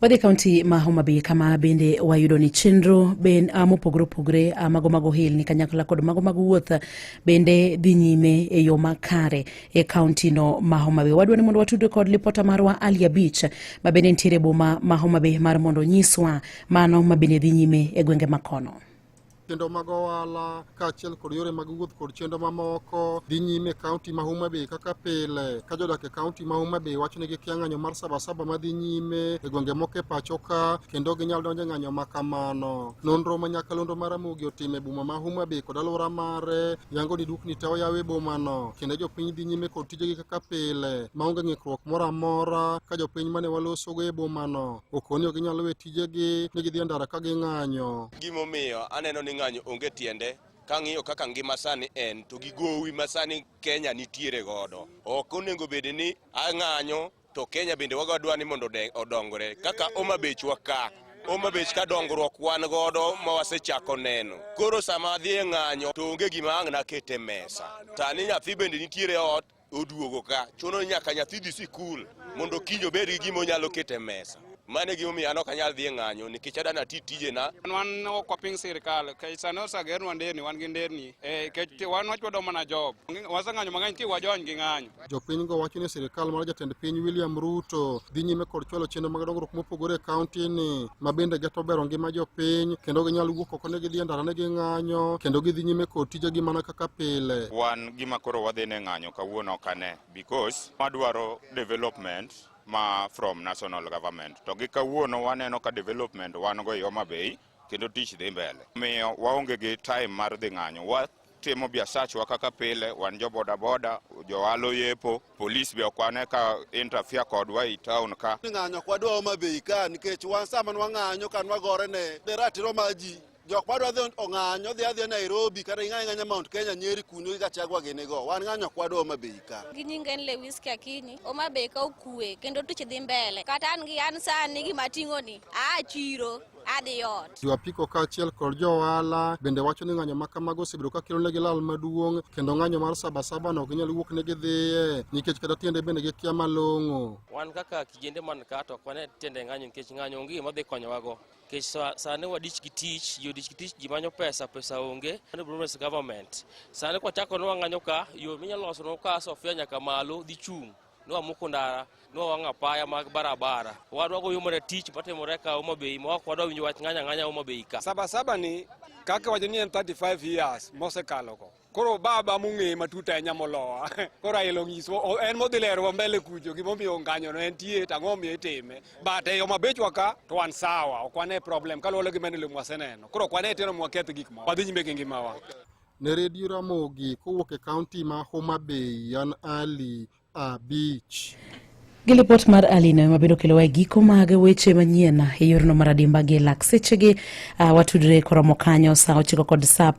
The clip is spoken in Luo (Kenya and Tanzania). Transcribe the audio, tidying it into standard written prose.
Wadhi e kaunti ma Homa Bay kama bende wayudo ni chenro ben mopogore opogore mago mag ohelni kanyakla kod mago mag wuoth bende dhi nyime e yo makare e kaunti no ma Homa Bay. Wadwa ni mondo watudre kod lipota marwa Ali Abich ma bende nitiere e boma ma Homa Bay mar mondo onyiswa mano ma bende dhi nyime e gwenge makono. Kendo mag ohala kaachiel kod yore mag wuoth kod chenro mamoko dhi nyime e kaunti ma Homa Bay kaka pile ka jodak e kaunti ma Homa Bay wacho ni gikia ng'anyo mar Sabasaba madhi nyime e gwenge moko e pacho ka kendo ok ginyal donjo e ng'anyo ma kamano. Nonro ma nyakalondo mar Ramogi otimo e boma ma Homa Bay kod alwora mare yango ni dukni te oyaw e bomano kendo jopiny dhi nyime kod tijegi kaka pile maonge ng'ikruok moro amora ka jopiny mane walosogo e bomano okoni ok ginyal we tijegi ni gidhi e ndara ka ging'anyo. Gimomiyo aneno ni ng'anyo onge tiende kang'iyo kaka ngima sani en to gi gowi ma sani Kenya nitiere godo. Ok onego bed ni ang'anyo to Kenya bende wagadwa ni mondo odongre kaka Homa Bay wa ka. Homa Bay ka dongruok wan godo ma wasechako neno. Koro sama adhi e ng'anyo to onge gima ang' naket e mesa. Tani nyathi bende nitiere e ot oduogo ka chuno ni nyaka nyathi dhi sikul mondo kiny obed gi gima onyalo keto e mesa. Mano e gimomiyo an ok anyal dhi e ng'anyo nikech adwa nati tijena. Wan ok waping sirikal kech sani osegernwa nderni, wan gi nderni kech wan wachwado mana job. Waseng'anyo mang'eny ki wajony gi ng'anyo. Jopinygo wacho ni sirikal mar jatend piny William Ruto dhi nyime kod chwalo chenro mag dongruok mopogore e kaunti ni ma bende geto bero ngima jopiny kendo ginyal wuok oko ne gidhi e ndara ne ging'anyo kendo gidhi nyime kod tijegi mana kaka pile. Wan gima koro wadhi ne ng'anyo kawuono ok ane because wadwaro development ma from national government to gi kawuono waneno ka development wan go e Homa Bay kendo tich dhi mbele. Omiyo waonge gi time mar dhi ng'anyo. Watimo biasachwa kaka pile, wan jo boda boda, jo ohala oyepo, polis be ok wane ka interfere kodwa e town ka. Ng'anyo ok wadwa Homa Bay ka nikech wan sama nwang'anyo ka nwagore ne ratiro mar ji. Jok madwa dhi ong'anyo dhi adhiya Nairobi kata ging'any ng'anya Mount Kenya Nyeri kuno gi Gachagua gini go. Wan ng'anyo ok wadwa Homa Bay ka. Gi nyinga en Lewiski Akinyi. Homa Bay ka okwe kendo tich dhi mbele. Kata an gi an sani gima ating'o ni aa chiro adhi ot. Jo apiko kaachiel kod jo ohala bende wacho ni ng'anyo ma kamago osebedo ka kelonegi lal maduong' kendo ng'anyo mar Sabasaba no ok ginyal wuok ne gidhiye nikech kata tiende bende gikia malong'o. Wan kaka kijende man ka to ok wane tiende ng'anyo nikech ng'anyo onge gima dhi konyowago. Nikech sani wadich gi tich, ji odich gi tich, ji manyo pesa, pesa onge. Mano promise government. Sani kwachako ni wang'anyo ka, yo minyalo losonwa ka Sofia nyaka malo dhi chung'. Ni wamuko ndara, ni wawang'o apaya mag barabara. Wan wagoyo mana tich matimore ka Homa Bay, ma ok wadwa winjo wach ng'anyo ang'anya Homa Bay ka. Sabasaba ni kaka wacho ni en 35 years mosekalo go. Koro baba mong'eye matut ahinya molowa. Koro Raila onyiswa en modhi lerowa mbele kucho gimomiyo ng'anyo no entie to ang'o momiyo itime. But e Homa Bay wa ka to wan sawa, ok wane problem kaluwore gi maendeleo mwaseneno. Koro ok wane tiende mwaketh gik moko. Wadhi nyime gi ngimawa. Ne Radio Ramogi kowuok e kaunti ma Homa Bay, an Ali Abich. Gi lipot mar Ali no ema bende okelowa e giko mag weche manyien e yorno mar adimba gi lak sechegi. Watudre koromo kanyo saa 9 kod saa